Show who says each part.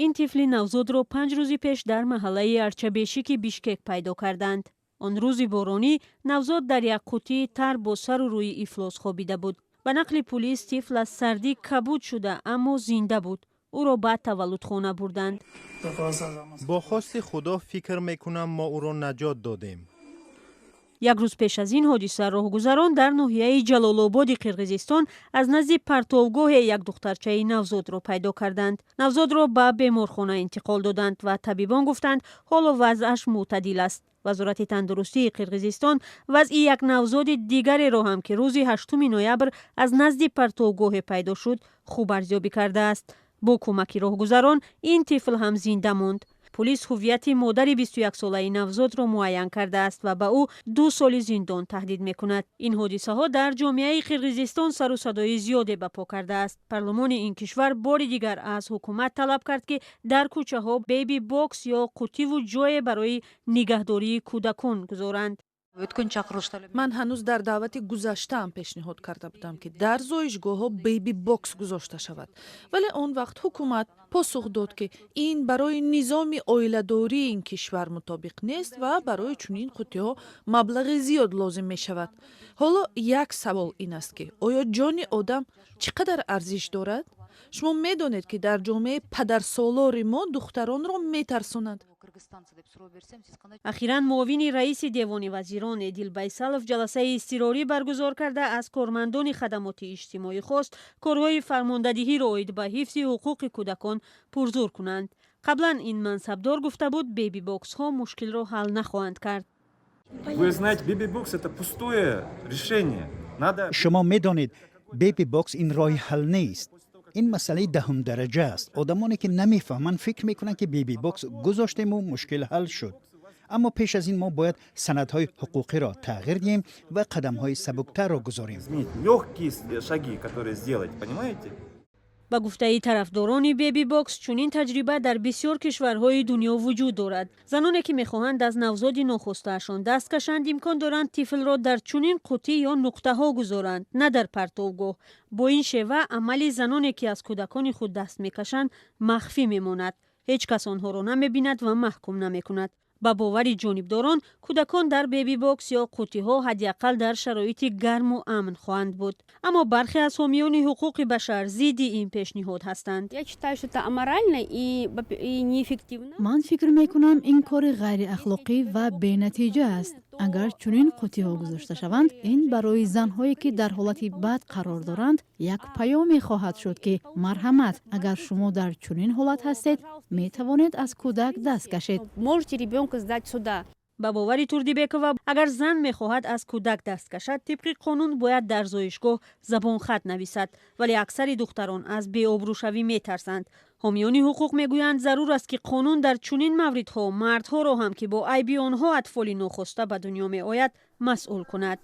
Speaker 1: Ин тифли навзодро 5 рӯзи пеш дар маҳаллаи Арчабешики Бишкек пайдо карданд. Он рӯзи боронӣ навзод дар як қуттии тар бо сару рӯи ифлос хобида буд. Ба нақли пулис, тифл аз сардӣ кабуд шуда, аммо зинда буд. Ӯро ба таваллудхона бурданд.
Speaker 2: Бо хости Худо, фикр мекунам, мо ӯро наҷот додем.
Speaker 1: Як рӯз пеш аз ин ҳодиса роҳгузарон дар ноҳияи Ҷалолободи Қирғизистон аз назди партовгоҳе як духтарчаи навзодро пайдо карданд. Навзодро ба беморхона интиқол доданд ва табибон гуфтанд, ҳоло вазъаш мӯътадил аст. Вазорати тандурустии Қирғизистон вазъи як навзоди дигареро ҳам, ки рӯзи 8 ноябр аз назди партовгоҳе пайдо шуд, хуб арзёбӣ кардааст. Бо кӯмаки роҳгузарон ин тифл ҳам зинда монд. Пулис ҳуввияти модари 21-солаи навзодро муайян кардааст ва ба ӯ 2 соли зиндон таҳдид мекунад. Ин ҳодисаҳо дар ҷомеаи Қирғизистон сару садои зиёде ба по кардааст. Парлумони ин кишвар бори дигар аз ҳукумат талаб кард, ки дар кӯчаҳо беби бокс ё қуттиву ҷое барои нигаҳдории кӯдакон гузоранд.
Speaker 3: Өткөн чакырылышта эле
Speaker 4: Ман ҳанӯз дар даъвати гузаштаам пешниҳод карда будам, ки дар зоишгоҳҳо бейби бокс гузошта шавад, вале он вақт ҳукумат посух дод, ки ин барои низоми оиладории ин кишвар мутобиқ нест ва барои чунин қуттиҳо маблағи зиёд лозим мешавад. Ҳоло як савол ин аст, ки оё ҷони одам чӣ қадар арзиш дорад? Шумо медонед, ки дар ҷомеаи падарсолори мо духтаронро метарсонанд.
Speaker 3: Кыргызстанцы деп суроо берсем, сиз кандай?
Speaker 1: Ахиран муовини раиси Девони вазирон Эдил Байсалов ҷаласаи изтирорӣ баргузор карда, аз кормандони хадамоти иҷтимоӣ хост, корҳои фармондадиҳиро оид ба ҳифзи ҳуқуқи кӯдакон пурзӯр кунанд. Қаблан ин мансабдор гуфта буд, беби-боксҳо мушкилро ҳал нахоҳанд кард.
Speaker 5: Вы знаете, беби-бокс — это пустое решение. Надо
Speaker 6: Шумо медонед, беби бокс ин роҳи ҳал нест. Ин масъалаи даҳумдараҷа аст. Одамоне, ки намефаҳманд, фикр мекунанд, ки беби бокс гузоштему мушкил ҳал шуд. Аммо пеш аз ин мо бояд санадҳои ҳуқуқиро тағйир диҳем ва қадамҳои сабуктарро гузорем.
Speaker 5: Изменить легкие шаги, которые сделать, понимаете?
Speaker 1: Ба гуфтаи тарафдорони беби-бокс, чунин таҷриба дар бисёр кишварҳои дунё вуҷуд дорад. Заноне, ки мехоҳанд аз навзоди нохостаашон даст кашанд, имкон доранд тифлро дар чунин қуттӣ ё нуқтаҳо гузоранд, на дар партовгоҳ. Бо ин шева амали заноне, ки аз кӯдакони худ даст мекашанд, махфӣ мемонад. Ҳеҷ кас онҳоро намебинад ва маҳкум намекунад. Ба бовари ҷонибдорон, кӯдакон дар беби-бокс ё қуттиҳо ҳадди ақал дар шароити гарму амн хоҳанд буд. Аммо бархе аз ҳомиёни ҳуқуқи башар зидди ин пешниҳод ҳастанд.
Speaker 7: Я считаю, что это аморально и неэффективно.
Speaker 8: Ман фикр мекунам, ин кори ғайриахлоқӣ ва бенатиҷа аст. Агар чунин қуттиҳо гузошта шаванд, ин барои занҳое, ки дар ҳолати бад қарор доранд, як паёме хоҳад шуд, ки марҳамат, агар шумо дар чунин ҳолат ҳастед, метавонед аз кӯдак даст кашед.
Speaker 7: Можете ребенка сдать сюда.
Speaker 1: Ба бовари Турдибекова, агар зан мехоҳад аз кӯдак даст кашад, тибқи қонун бояд дар зоишгоҳ забонхат нависад, вале аксари духтарон аз беобрӯшавӣ метарсанд. Ҳомиёни ҳуқуқ мегӯянд, зарур аст, ки қонун дар чунин мавридҳо мардҳоро ҳам, ки бо айби онҳо атфоли нохоста ба дунё меояд, масъул кунад.